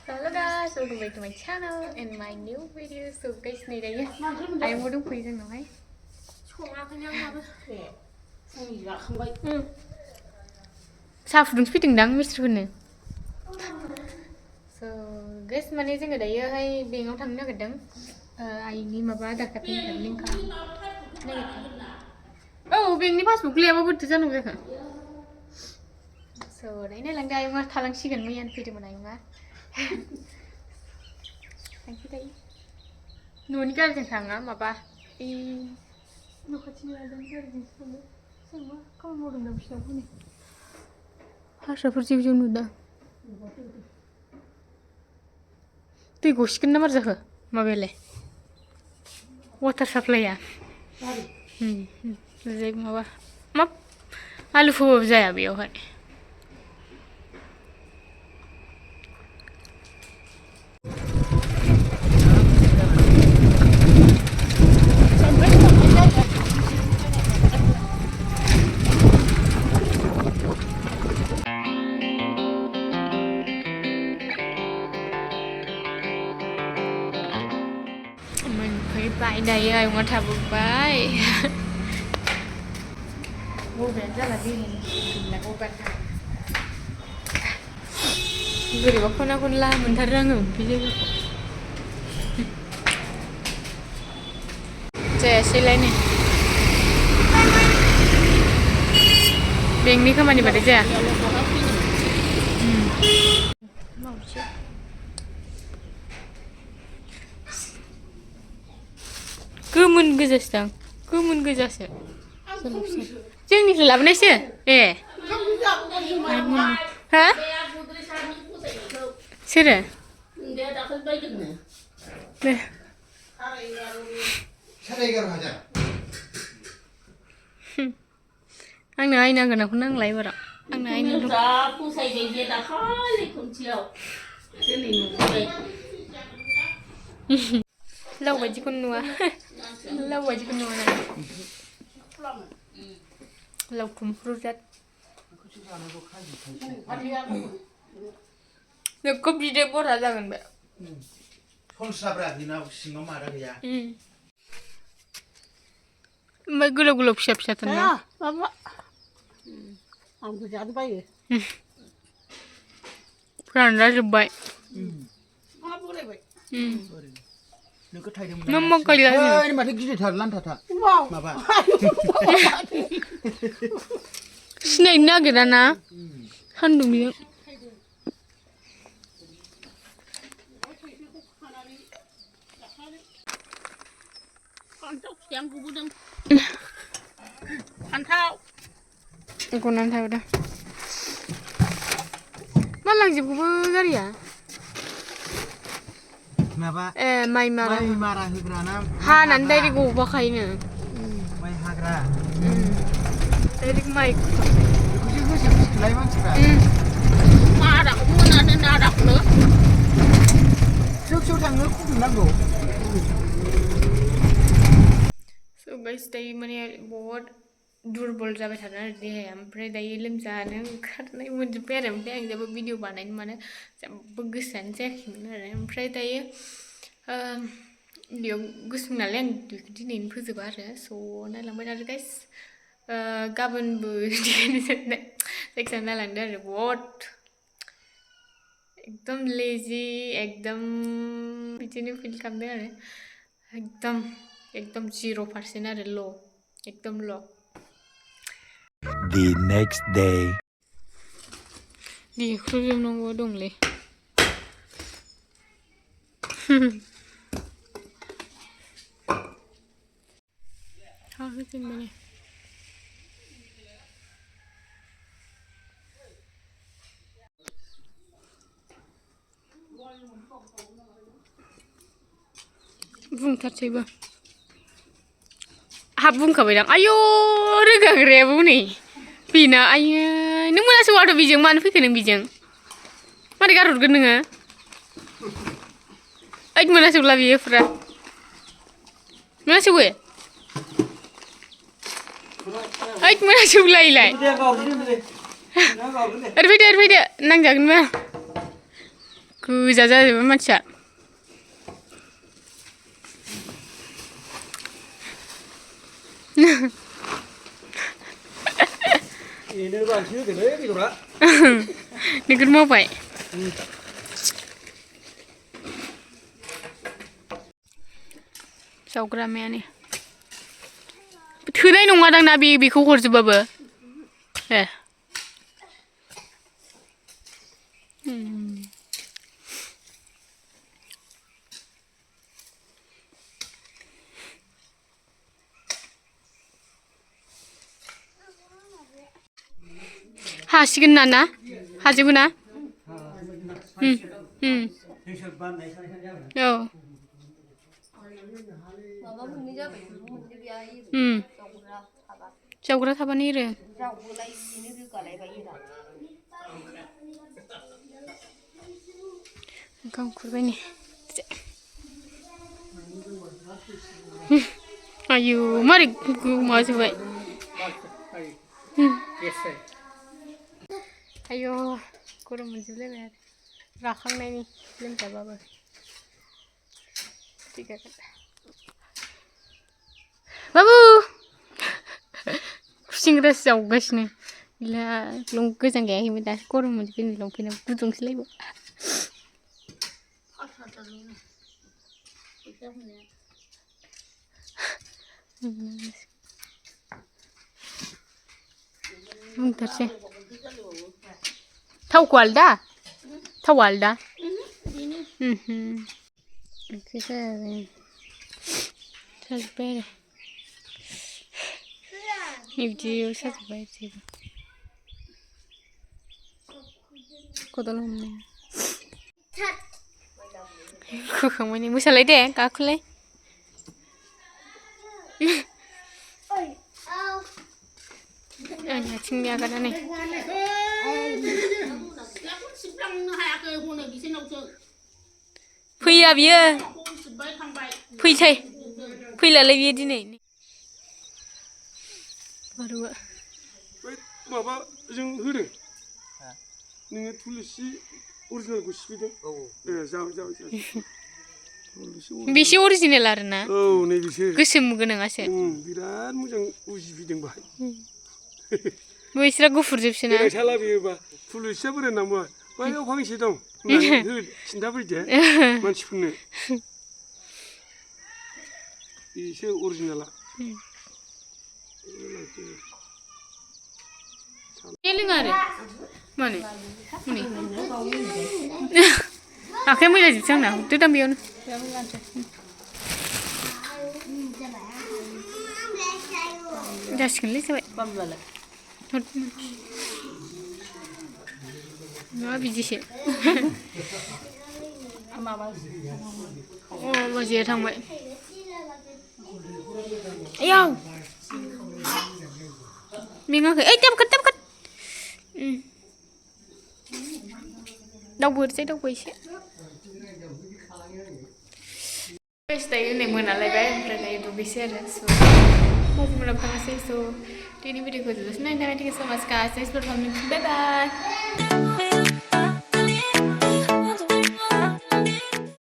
Hello guys, welcome back to my channel and my new video. So guys, này đây anh mua đúng quý rồi nói. Sao phụ đúng speed đằng Mr. Hune. So guys, mana je nggak ada hay bingung thangnya kadang. Ini mah ada kapin kadang kan. Oh, bingung ni pas bukli apa betul jangan nggak kan? So đây này lang đây mà thalang sigan mo yan video mo na yung nga. Thank you day. Nun ka rin thanga maba. No kachini adan ka rin solo. Sama ka mo rin daw siya ni. Ha sa pergi junu da. Tu goskin namar zakha mabele. Water supply ya. Zai maba. Map alu fu jaya biyo hai. Bài đây ơi, ngon thà bụng bài. Vô bên rất là đi mình là vô bên thà. Người đi vào con la mình thật ra ngửi cái gì. Trẻ xe lên này. Bên ní không ăn gì vậy trẻ? Màu chưa? Kumun gejasang, kumun gejasa. Jangan ni selap ni sih, Ha? Sira? Deh. Ang nai nang kena kunang lagi berak. Ang nai nang. Lâu vậy chứ con nua. Lâu vậy chứ con nua này. Lâu cùng fruit rất. Được cúp đi đây bớt ra gần vậy. Con sabra thì nào xin nó mà ra kìa. Mấy gulab sap sap tuh. Ya, apa? Aku jadi baik. Kurang rasa baik. Apa boleh baik? Đừng có thay thêm. Mama coi lại. Nhưng mà thích cái gì thật lăn thật. Wow. Mà bà. Snake na kita na. Handung dia. Untuk yang kubudem. Antau. Aku nanti udah. Malang sih kubu dari ya. Mà bà. Mai marah. Mai marah hidra nam. Ha nanti di kubu pakai ni. Mai hagra. Dari mai. Kucing selai bang cakap. Ada kemudian ada nữa. Siêu thằng nước cũng đừng đổ. So guys, tadi mana buat durbol जाबाय थादों आरो देहाया ओमफ्राय दायो लोमजानो ओंखारनाय मोनजोब्बाय आरो ओमफ्राय आं जेबो भिडिअ बानायनो माने जेबो गोसोआनो जायाखैमोन आरो ओमफ्राय दायो बेयाव गुसुं नालाय आं दिनैनो फोजोबा आरो स' नायलांबाय थादो गाइस गाबोनबो जायखिजाया नायलांदो आरो बहुद एकदम लेजि एकदम बिदिनो फिल खालामदों आरो एकदम 0% आरो ल' एकदम ल' The next day. Di krujem nonggo dong le. Apa sih mana? Bung tercoba. Habung kabar yang ayo rega grebu nih. Pina ayah, nung mana suara bijeng mana fikir nung bijeng. Mana garut genenga. Ayo mana sebelah biye fra. Mana sebelah? Ayo mana sebelah ilai. Arbida nang jagan mah. गोजा जाजोबबाय मानसिया बेनो बांसिन होदोंलै बेदरा नोगोद मावबाय जावग्रामायानो थोनाय नङादां ना बेखौ हरजोबबाबो ए हासिगोन ना हाजोबो ना औ जावग्रा थाबानो एरो ओंखाम खुरबाय नै आयु मारै गोमाजोबबाय आयु गरम मोनजोबलायबाय आरो राखांनायनि लोमजाबाबो बाबु खुसिंग्रासो जावगासिनो गैला लं गोजां गायाखैमोन दासो गरम मोनजोबबाय लंपेन्टआ गुदुंसोलायबाय बुंथारसै थावखौ आलदा थावा आलदा ओंख्रि जाजोब्बाय आरो बिदियाव साजोब्बाय जेबो खदाल हमनाया खोखांबाय नै मोसालाय दे गाखोलाय आंनि आथिंनि आगानानै फैया बियो फैसै फैलालाय बियो दिनै बारुआ माबाजों होदों नोङो थुलुसि अरिजिनेलखौ सिफैदों बेसे अरिजिनेल आरो ना औ नैबेसो गोसोम गोनाङासो बिराद मोजां उजिफैदों बाहाय बैस्रा गुफुरजोबसो ना देरसाला बेयोबा थुलुसिया बोरै नामा बैयाव फांसे दं होननानै खिन्थाफैदो मानसिफोरनो बेसो अरिजिनेला लोङा आरो मानो आखाइया मैला जोबसै आंना दोदां बेयावनो जासिगोनलै जाबाय मा बिदिसो अ बाजैया थांबाय आयाव मेङाखै ओइ दाबखोद दावबोरसै दावबो एसे दायो नै मोनालायबाय ओमफ्राय दायो दुगैसै आरो बाजै मोनाबो थाङासै स' दिनै भिडिअखौ जोबजासिम नायनो थाखाय थेंक इउ स' माच गाइस नेक्स्ट भिडिअ खालामनोसै बाय बाय